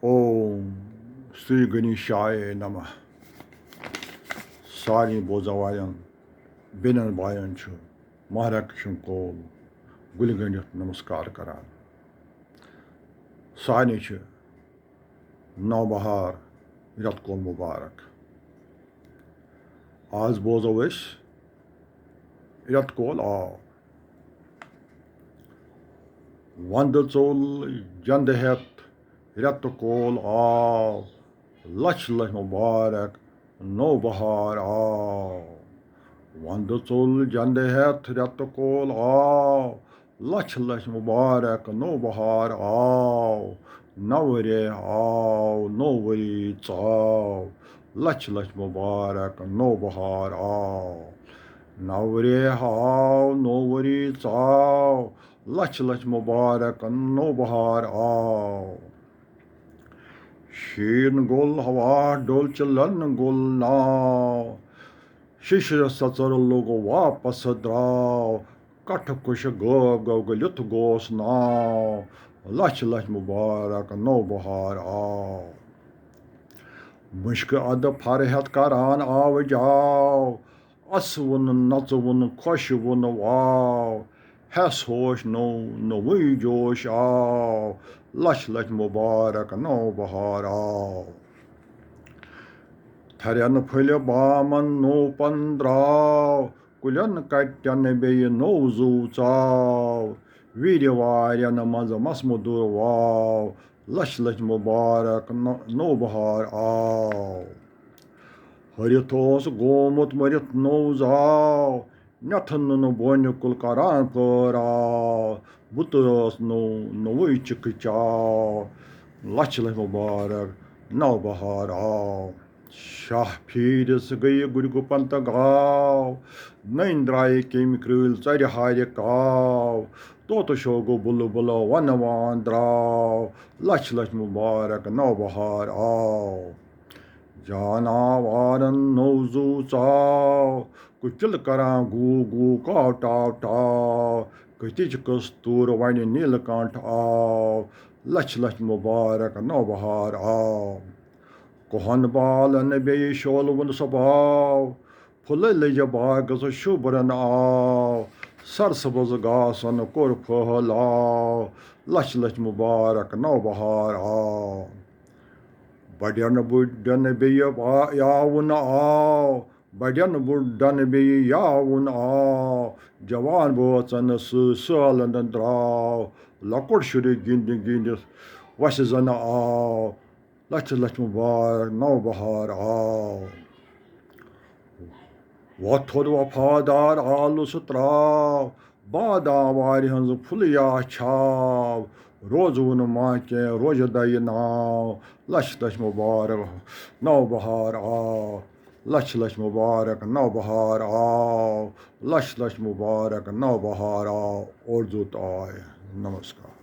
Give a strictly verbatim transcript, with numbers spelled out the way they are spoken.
اوم سری گنیشایہ نمہ۔ سارنٕے بوزن والٮ۪ن بیٚنٮ۪ن باین چھُ مہرک سُنٛد کول گُلہِ گٔنٛڈِتھ نمسکار کران۔ سارنٕے چھُ نوبہار رٮ۪تہٕ کول مُبارک۔ آز بوزو أسۍ رٮ۪تہٕ کول آو۔ وندٕ ژوٚل جندٕ ہٮ۪تھ رٮ۪تہٕ کول آو، لچھ لچھ مُبارک نوبہار آو۔ وندٕ ژوٚل جندٕ ہٮ۪تھ رٮ۪تہٕ کول آو، لچھ لچھ مُبارک نوبہار آو۔ نوٕ رٮ۪تھ آو، نوٚو ؤری ژاو، لچھ لچھ مُبارک نوبہار آو۔ نوٕ رٮ۪تھ آو، نوٚو ؤری ژاو، لچھ لچھ مُبارک نوبہار آو۔ شیٖن گوٚل، ہوا ڈوٚل، چِلن گوٚل ناو، شِشرِ سژر لوٚگ واپس درٛاو، کٹھ کُش غٲب گوٚو، گٔلِتھ گوس ناو، لچھ لچھ مُبارک نوبہار آو۔ مُشکہٕ ادٕ فرحت کران آو جاو، اسہٕ وُن نژٕ وُن خۄش وُن واو، ہٮ۪س ہوش نوٚو نوٚوُے جوش آو، لچھ لچھ مُبارک نوبہار آو۔ تھرٮ۪ن پھٔلۍ بامن نوٚو پن درٛاو، کُلٮ۪ن کٹٮ۪ن بیٚیہِ نوٚو زُو ژاو، وِرِ وارٮ۪ن منٛز مس مُدُر واو، لچھ لچھ مُبارک نو-، نوبہار آو۔ ہرِتھ اوس گومُت مٔرِتھ نوٚو زاو، نٮ۪تھٕ نُنہٕ بونہِ کُل کران پھٲراو، بُتہٕ ٲس نوٚو نوٚوُے چِکہٕ چاو، لچھ لچھ مُبارک نوبہار آو۔ شاہ پھیٖرِس گٔیہِ گُرۍ گُپن تہٕ گاو، نٔنۍ درٛایہِ کیٚمۍ کرٛٲلۍ ژرِ ہارِ کاو، طوطہٕ شوگہٕ بُلبُل ونہٕ وان درٛاو، لچھ لچھ مُبارک نوبہار آو۔ جاناوارن نوٚو زُو ژاو، کُکِل کران گوٗ گوٗ کاو ٹاو ٹاو، کٔتِج کٔژ توٗر ونہِ نیٖل کنٹھ آو، لچھ لچھ مُبارک نوبہار آو۔ کوہن بالن بیٚیہِ شولوُن سۄ باو، پھُلہٕ لٔجہِ باغس شوٗبرن آو، سرسبز گاسن کوٚر پھٔہلاو، لچھ لچھ مُبارک نوبہار آو۔ بڑٮ۪ن بُڈٮ۪ن بیٚیہِ با-، یاوُن آو، بڑٮ۪ن بُڈن بیٚیہِ یاوُن آو، جوان بٲژن سۭتۍ سٲلن درٛاو، لۄکُٹ شُرِ گِنٛدِ گِنٛدِتھ وَسہِ زَن آو، لَچھِ لَچھِ مُبارک نوبہار آو۔ وۄتھ تھوٚد وفادار آلُس ترٛاو، بادام وارِ ہٕنٛز پھُلیا چھاو، روزوُن ما کینٛہہ روزٕ دَیہِ ناو، لَچھِ لَچھِ مُبارک نوبہار آو، لَچھِ لَچھِ مُبارک نوبہار آو، لَچھِ لَچھِ مُبارک نوبہار آو۔ اردو تہٕ آے۔ نمسکار۔